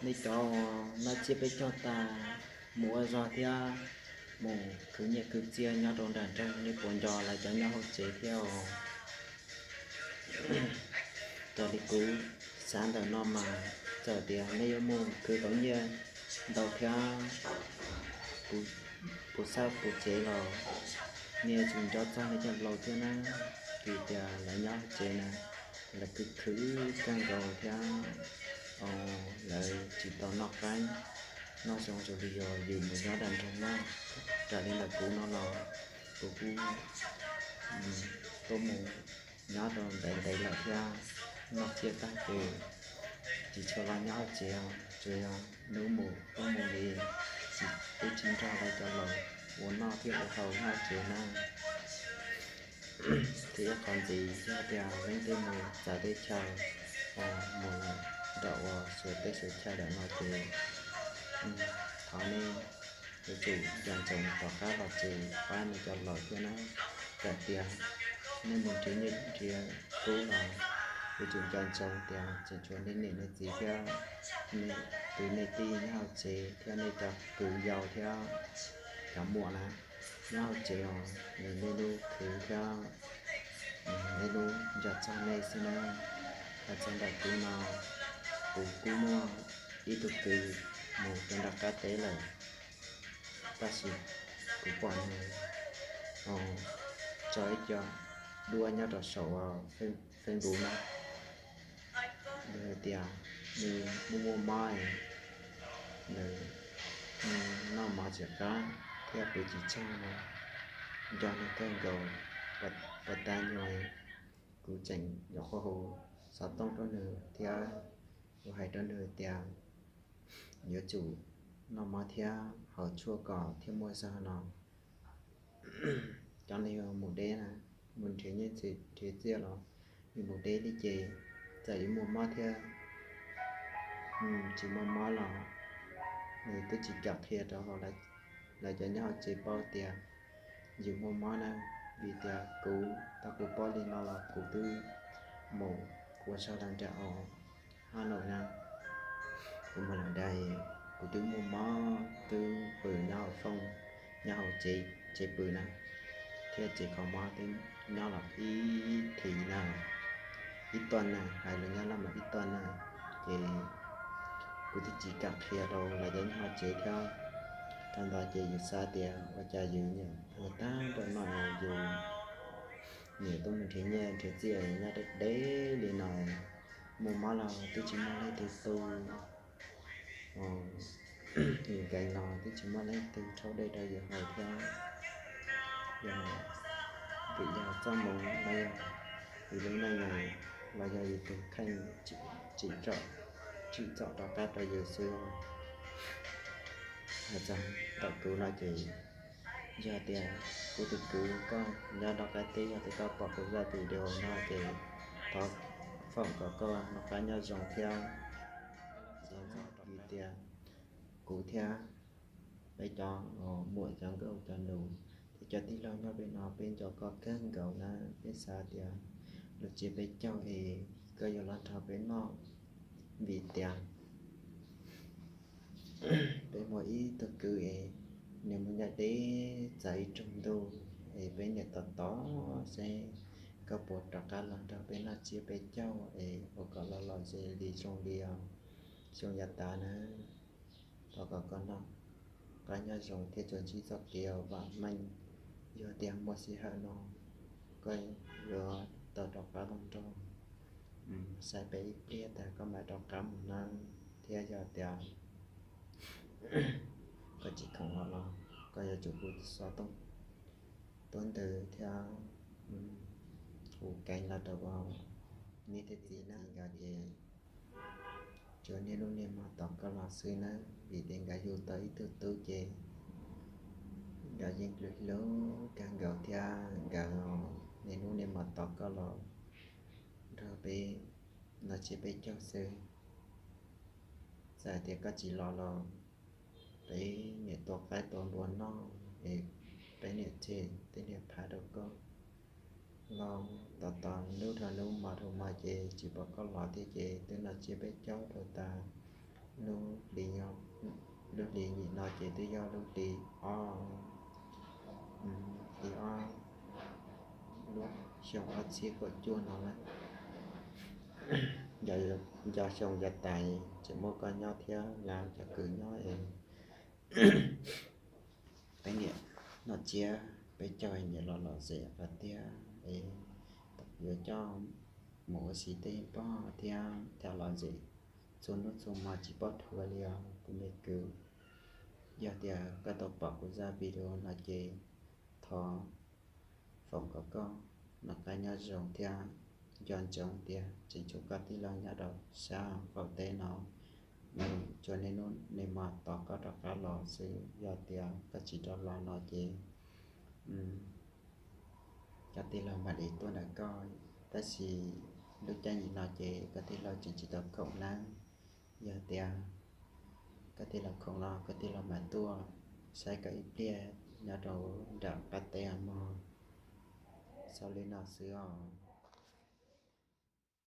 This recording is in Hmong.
Nej cov noj tsiab peb caug tag mus ua zog thiab mus khwv nyiaj khwv txiaj nyob rau nram nroog, nej puas nco lawv cov nyob hauv tsev thiab os? Raws li kuv xav ntawm no mas txawm tias nej yuav mus khwv tau nyiaj ntau thiab puas xab puas tsev los nej yuav tsum nco txog nej cov laus thiab na, vim tias lawv nyob hauv tsev na, lawv khwv khwv kawg nkaus thiab, lawv tsis tau noj qaib noj zoo zoo li yus mus nyob nram nroog na. Raws li ntawm kuv no los kuv kuj tuaj mus nyob rau ntev ntev lawm thiab, noj tsiab tag ces tsis tshua los nyob hauv tsev, tsuas yog hnub mus hnub mus li, tsis, twb tsis nrog lawv cov laus ua noj thiab ua haus nyob hauv tsev na. Thiab ib qho ntxiv yog tias leej twg mus txawv teb chaws, mus nram uas suav teb suav chaw lawm no ces thov nej yuav tsum nco ntsoov rov qab los tsev pab nej cov laus thiab na. Txawm tias nej mus nrhiav nyiaj nrhiav kub los yuav tsum nco ntsoov tias tseem tshuav nej niam nej txiv thiab nej kwv nej tij nyob hauv tsev thiab nej cov kwv yau thiab cov muam na nyob hauv tsev os, nws nej lub khwv thiab nej lub nco txog nej xwb na. Hais txog ntawm kuv no, kuv kuj muaj ib tug kwv mus rau nram qab teb lawm, tab sis kuv pom nws tso ib co duab nyob rau saum Facebook na. Nws hais tias nws muaj muaj mob, nws noj mov tsis qab thiab pw tsis tsaug no, nco nws kawg nkaus. Puas tas nyuag kuv tseem yuav qhuab hu xov tooj rau nws thiab kuv hais rau nws tias yuav tsum noj mov thiab haus tshuaj kom thiaj muaj zog no. Cov neeg mus deb na, mus nrhiav nyiaj nrhiav txiaj los yus mus deb li ces txawm yuav muaj mob thiab tsis muaj mob los nws twb tsis kam qhia rau hauv lawv cov nyob hauv tsev paub tias yus muaj mob na. Vim tias kuv tau kuv paub li no los kuv twb mus ua zog rau nram Hà Nội na, kuv mus lawm dag, kuv twb muaj mob twb pw nyob hauv foob, nyob hauv tsev pw na, thiab tsev kho mob twb nyob los ib thiv na, ib tuaj na, hais lus Nyab Laj mas ib tuaj na. Ces kuv twb tsis kam qhia rau lawv cov nyob hauv tsev thiab. Thaum ntawd ces yus xav tias ua cas yus niam tuag tag npaum no, yus niam tuaj mus nrhiav nyiaj nrhiav txiaj nyob deb li no, muaj mob los twb tsis muaj leej twg tu, yus nkees los twb tsis muaj leej twg rhaub dej rau yus haus thiab. Yog vim yog txoj hmoo los yog yus lub neej los yog yus tus kheej tsim txom rov qab rau yus xwb. Hais txog ntawm kuv no ces yog tias kuv tus kwv koj nyob rau qab teb, yog tias koj pom kuv zaj video no ces thov foom kom koj noj qab nyob zoo thiab. Vim tias kuv thiab peb cov muam cov nkauj cov nus thiab cov tij laug nyob peb no peb nco koj kawg nkaus na, peb xav tias lub tsiab peb caug es koj yuav los nrog peb noj, vim tias peb muaj ib tug kwv es nws mus nyob deb txawv ib rooj ntuj es peb niam tos tos seb koj puas rov qab los nrog peb noj tsiab peb caug es ua kom los lom zem li zoo li os, xyoo yav tas na. Thov kom koj noj qab nyob zoo thiab tsuas ntsib txoj kev vam meej. Yog tias muaj sij hawm no koj yuav tau rov qab los nrog saib peb ib pliag tas koj mam rov qab mus nawb. Thiab yog tias koj tsis khoom los los koj yuav tsum hu xov tooj tuaj ntawd thiab hu keev los rau niam thiab txiv na. Nkawd ces tsuas niaj hnub niaj hmo tos koj los xwb nawb, vim tias nkawd yug tau ib tug tub ces nkawd yeej hlub hlub kawg nkaus thiab nkawd niaj hnub niaj hmo tos koj los nrog peb noj tsiab peb caug xwb. Txawm hais tias koj tsis los los peb niam tua qaib tua npua noj es peb niam tseg tej niag phav rau koj los tos tos hnub dhau hnub hmo dhau hmo ces tsis pom koj los thiab ces twb noj tsiab peb caug dhau tas Lub hli, lub hli nyim no ces twb yog lub hli ob, hli ob, lub xyoo ob txhiab kaum cuaj no lawm. Nco xyoo nco tais tseem muaj koj nyob thiab lawv cov kwv nyob es peb niam noj tsiab peb caug nyiam los lom zem qhov tiag es yuav coj mus ua si tej pog thiab tham lom zem txhua hnub txhua hmo tsis paub dhuav li os kuv me kwv. Yog tias koj tau pom kuv zaj video no ces thov foom kom koj noj qab nyob zoo thiab nco ntsoov tias tseem tshuav koj tij laug nyob rau sab qaum teb no, nws tsuas niaj hnub niaj hmo tos koj rov qab los xwb. Yog tias koj tsis rov los no ces koj tij laug mam li tuaj ntawm koj, tab sis lub caij nyim no ces koj tij laug tseem tsis tau khoom nawb. Yog tias koj tij laug khoom los koj tij laug mam tuaj saib koj ib pliag nyob rau nram qab teb mog. Xaus li no xwb os.